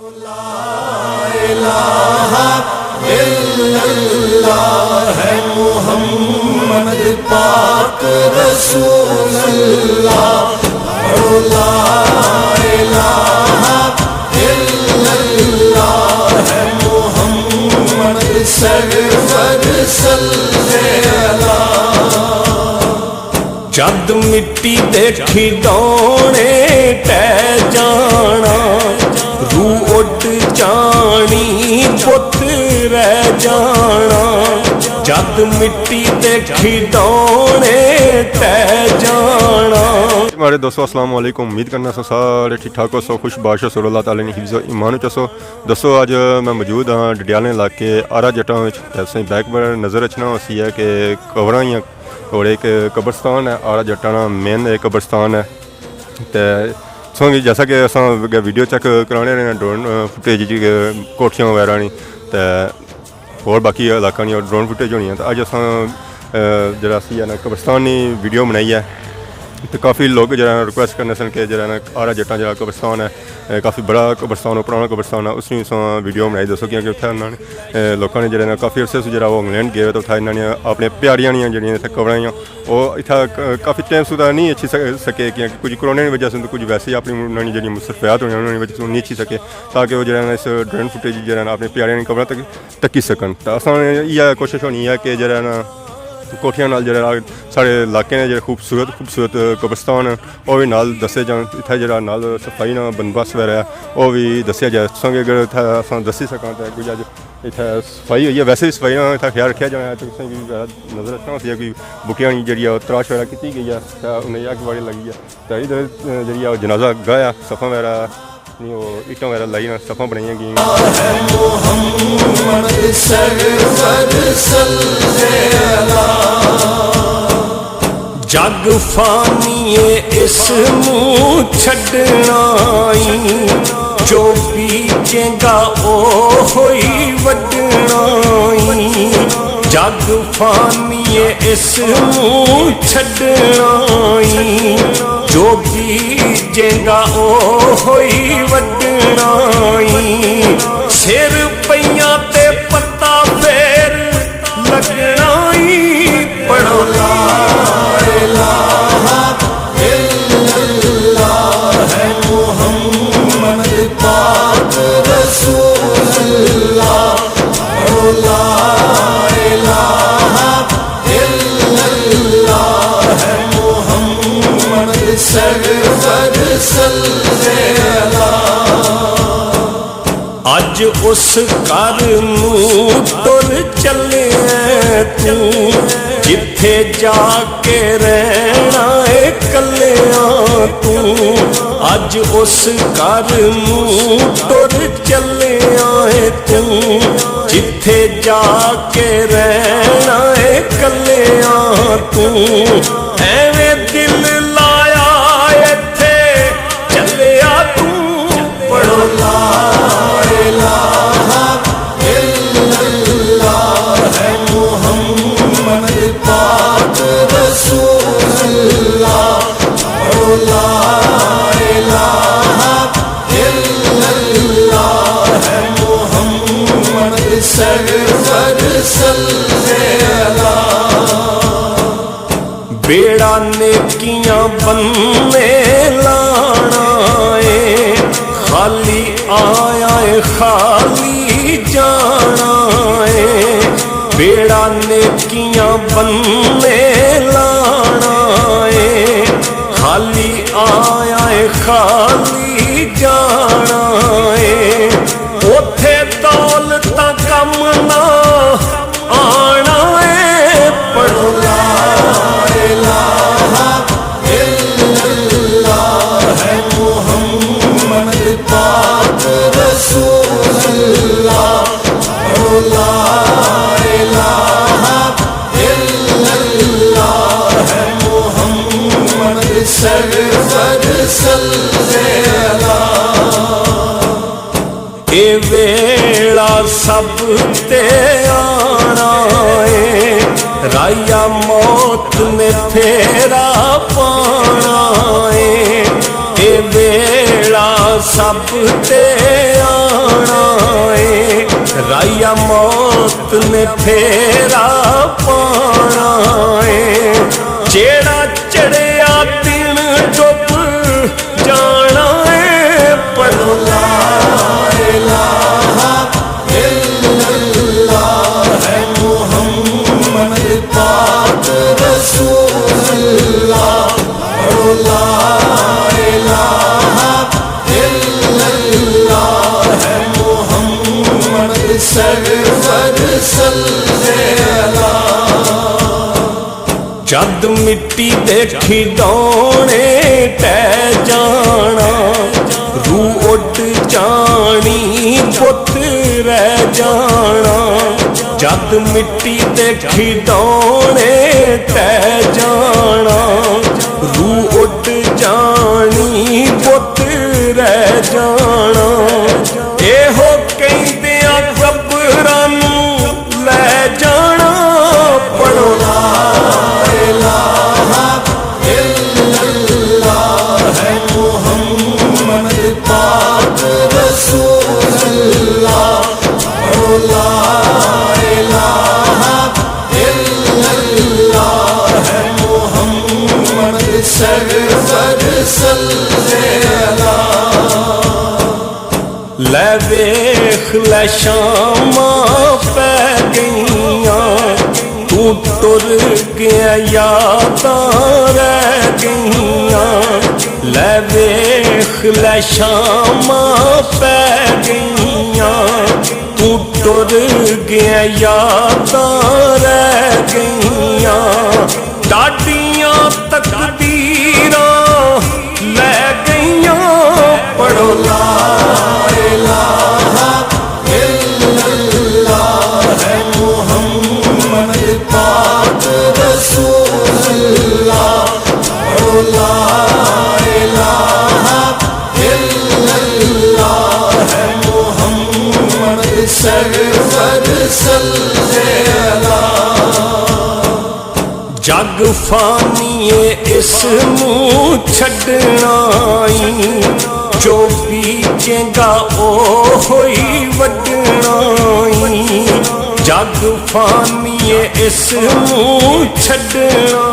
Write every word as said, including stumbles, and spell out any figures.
لا الہ الا اللہ ہے محمد پاک رسول اللہ، پڑھو لا الہ الا اللہ ہے محمد سرور صلی اللہ۔ جد مٹی دے کھڈونے ٹہ جانا، روح اڈ جانی، بت رہ جانا۔ جد مٹی دے کھڈونے ٹہ جانا۔ ماڑے دوستو، السلام علیکم۔ امید کرنا سو سارے ٹھیک ٹھاک ہو سو، خوش باش ہو سو، اللہ تعالیٰ نے حفظ و ایمان وچ ہو سو۔ دوستو، اج میں موجود ہاں ڈڈیالے علاقے آرا جٹاں وچ۔ تے تساں بیک پر نظر اچھنا ہوسی ہے کہ قبراں ہیاں اور ایک قبرستان ہے، آرا جٹاں نا مین ایک قبرستان ہے۔ تے سنگ جیسا کہ اساں اگے ویڈیو چیک کرانے رہے ہیں، ڈرون فوٹیج جی کوٹھیاں وغیرہ نی، تے اور باقی علاقہ نی اور ڈرون فوٹیج ہونی ہے۔ تے اج اساں، اے، جڑا سی ہے نا قبرستان نی ویڈیو بنائی ہے۔ تے کافی لوگ جڑا ریکویسٹ کرنے سن کہ جڑا نا آرا جٹاں جڑا قبرستان ہے، اے، کافی بڑا قبرستان ہے، پرانا قبرستان ہے، اس نی اساں ویڈیو بنائی دسو، کیونکہ اتھے انہاں نے، اے، لوکاں نے جڑے نا کافی عرصے سے جڑا وہ انگلینڈ گئے ہوئے، تو اتھا انہاں نے اپنے پیاریاں نیاں جڑیاں اتھے قبراں ہیاں، وہ اتھا ک-، کافی ٹائم سودا نہیں اچھی سک-، سکے، کیونکہ کچھ کرونے نی وجہ سے تو کچھ ویسے ہی اپنی انہاں نی جڑی مصروفیات ہوئی انہاں نی وجہ سے نہیں اچھی سکے، تاکہ وہ جڑا نا اس ڈرون فوٹیج جڑا نا اپنے پیاریاں نی قبراں تک تکی سکن۔ تے اساں نے ایہہ کوشش ہونی ہے کہ جڑا نا کوٹھیاں نال جڑا ساڑے علاقے نے جڑے خوبصورت خوبصورت قبرستان ہیں، او وی نال دسے جان۔ اتھے جڑا نال صفائی نا بندوبست وغیرہ ہے، او وی دسیا جائے۔ تساں کی اگر اتھے اساں دسی سکاں تے کوئی اج اتھے صفائی ہوئی ہے، ویسے وی صفائی نا اتھے خیال رکھیا جانا ہے۔ تے تساں کی نظر اچھنا ہوسی کوئی بوٹیاں نی جڑی ہے او تراش وغیرہ کیتی گئی ہے، تے انہیں اگ بڑی لگی ہے۔ تے ادھر، اے، جڑی ہے او جنازہ گاہ ہے، صفاں وغیرہ نی، او اٹاں وغیرہ لائی نا، صفاں بنائیاں گئیاں۔ محمد سرور صلی اللہ۔ جگ فانی اے اس نوں چھڈنا ای، جو بیجیں گا او ہوئی وڈنا ای۔ جگ فانی اے اس نوں چھڈنا ای، جو بیجیں گا او ہوئی وڈنا ای۔ سر پیاں تے پتا فیر لگنا ای۔ پڑھو لا الہ الا اللہ ہے محمد پاک رسول اللہ۔ پڑھو لا الہ الا اللہ ہے محمد سرور صلی اللہ۔ اج اس گھر نوں ٹر چلے تو، جتھے جا کے رہنا اے کلیاں تو۔ اج اس گھر نوں ٹر چلے آئے تو، جتھے جا کے رہنا اے کلیاں تو۔ ایویں دل لایا ایتھے چلیا تو۔ پڑھو لا الہ الا اللہ ہے محمد پاک رسول اللہ۔ پڑھو لا الہ الا اللہ ہے محمد سرور صلی اللہ۔ بیڑا نیکیاں بننے لانا اے، خالی آیا اے، خالی جانا اے۔ بیڑا نیکیاں بننے لانا اے، خالی آیا اے، خالی جانا اے۔ اوتھے دولتاں کم نہ آنا اے۔ پڑھو لا الہ الا اللہ ہے محمد پاک رسول اللہ۔ پڑھو لا الہ الا اللہ ہے محمد سرور صلی اللہ۔ اے ویلا سب تے آنا اے، رایا موت نے پھیرا پانا اے۔ اے ویلا سب تے آنا راہیا موت نے پھیرا پانا اے، جیڑا چڑھیا دن ڈب جانا اے۔ پڑھو لا الہ الا اللہ ہے محمد پاک رسول اللہ، پڑھو لا الہ الا اللہ ہے محمد سرور صلی اللہ۔ جد مٹی دے کھڈونے ٹہ جانا، روح اڈ جانی، بت رہ جانا۔ جد مٹی دے کھڈونے ٹہ جانا، روح اڈ جانی، بت رہ جانا۔ ایہو کہندیاں قبراں نوں لے جانا۔ پڑھو لا الہ الا اللہ ہے محمد پاک رسول اللہ، پڑھو لا الہ الا اللہ ہے محمد سرور صلی اللہ۔ لے ویکھ لے شاماں پے گئیاں، تو ٹر گیا یاداں رہ گئیاں۔ لے ویکھ لے شاماں پے گئیاں، تو ٹر گیا یاداں رہ گئیاں۔ تاڈیاں تقدیراں لے گئیاں۔ پڑھو لا الہ الا اللہ ہے محمد پاک رسول اللہ، پڑھو لا الہ الا اللہ ہے محمد سرور صلی اللہ۔ جگ فانی اے، اس نوں چھڈنا ای، جو بیجیں گا اوہی وڈنا ای۔ جگ فانی اے، اس نوں چھڈنا